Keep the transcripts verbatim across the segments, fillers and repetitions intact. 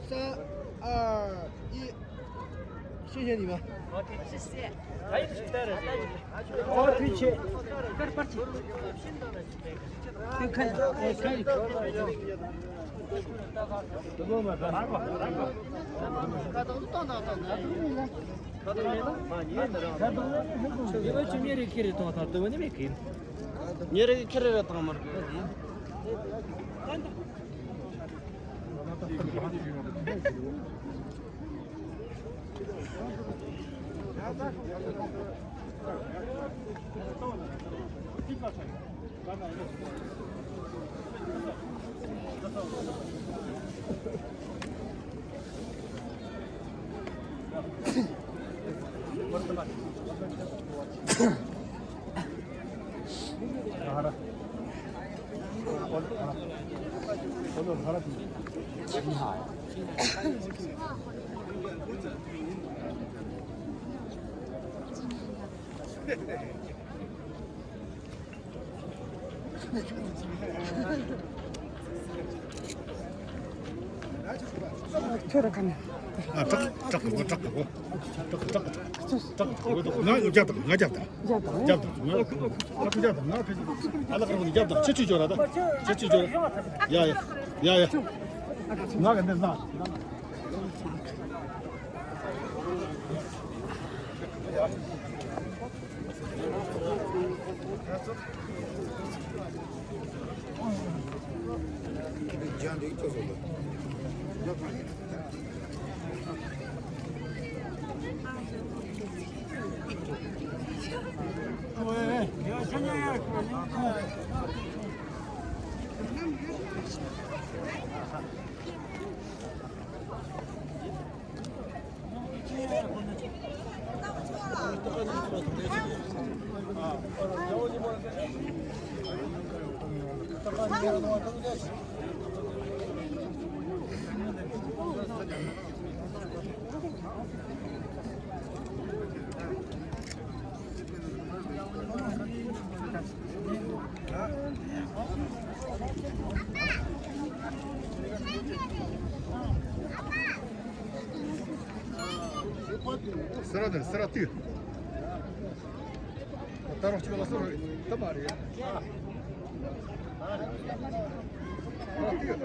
三、二、一，谢谢你们。好，谢谢。好，退去。ཉེ་རིགས་ཁེ་རེ་བཏང་ཐང་དུ་བ་ནི་མེད་གི། ཉེ་རིགས་ཁེ་རེ་རེ་བཏང་མར་གི། ཁྱོད་ར་ཁ་ནས། ཨ་ཏག་ཏག་གོ་ཏག་གོ་ཏག་ཏག་ཏག་ཏག་ཏག་ང་རྒྱབ་དང་ང་རྒྱབ་དང་རྒྱབ་དང་རྒྱབ་དང་ང་རྒྱབ་དང་ང་ཕེ་ཨ་ལ་ཁ་ནས་རྒྱབ་དང་ཆེ་ཆེ་ཅོ་ར་ད་ཆེ་ཆེ་ཅོ་ཡ་ཡ་ཡ་ཡ་ང་ག་ནས་ན། སེ་ར་དང་སེ་ར་ཏི། ད་རོགས་གཅིག་ལ་སོ་རེད་ད་མ་རེད། སེ་ར་ཏི་སེ་ར་ཏི།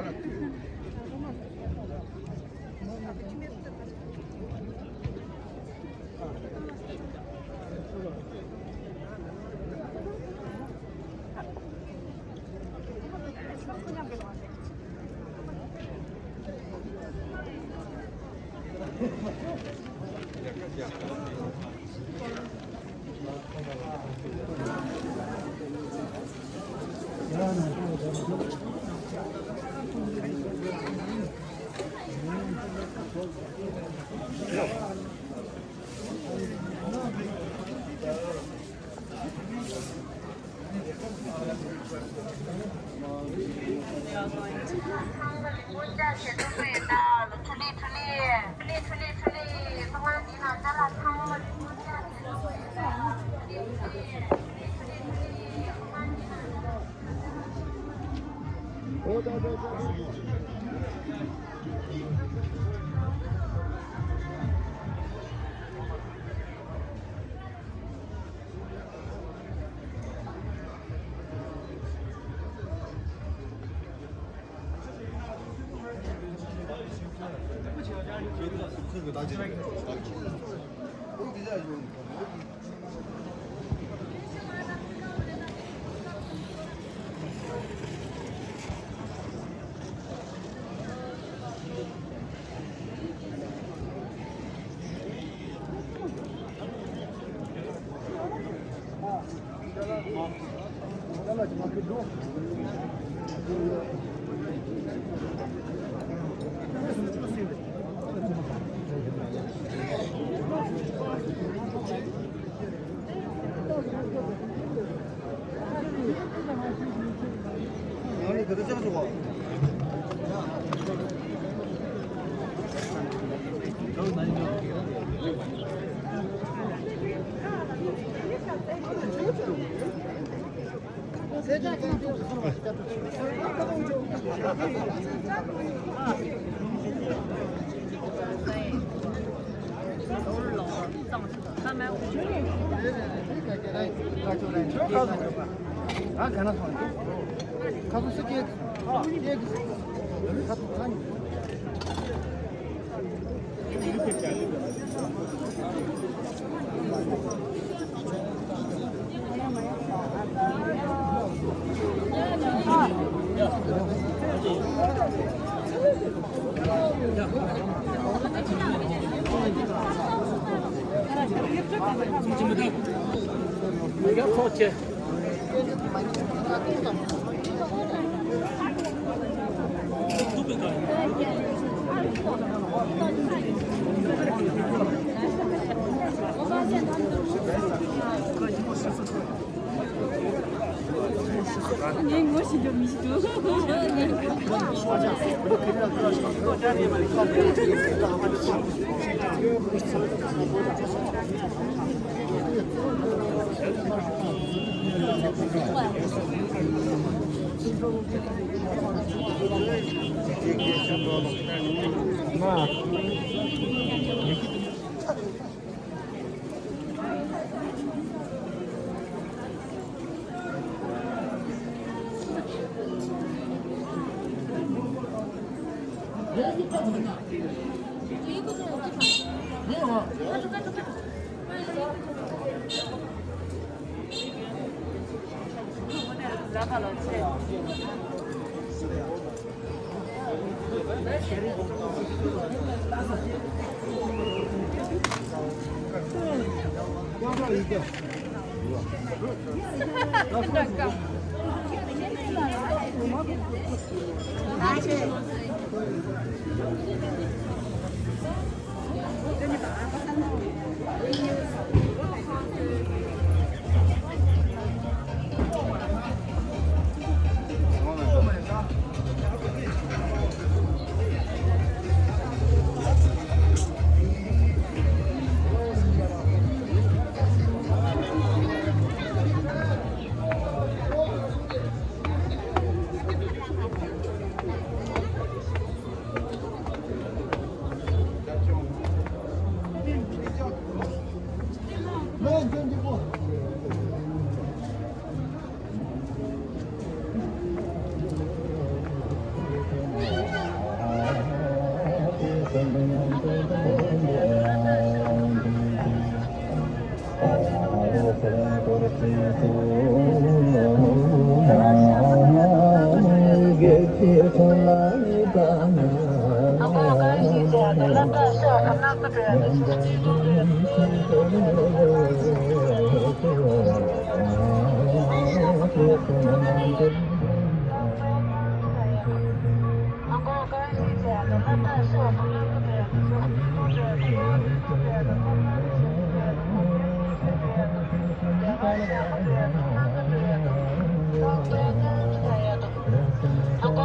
ངས་ངོ་ཤེས་རྒྱུ་མི་ཤེས་འདུག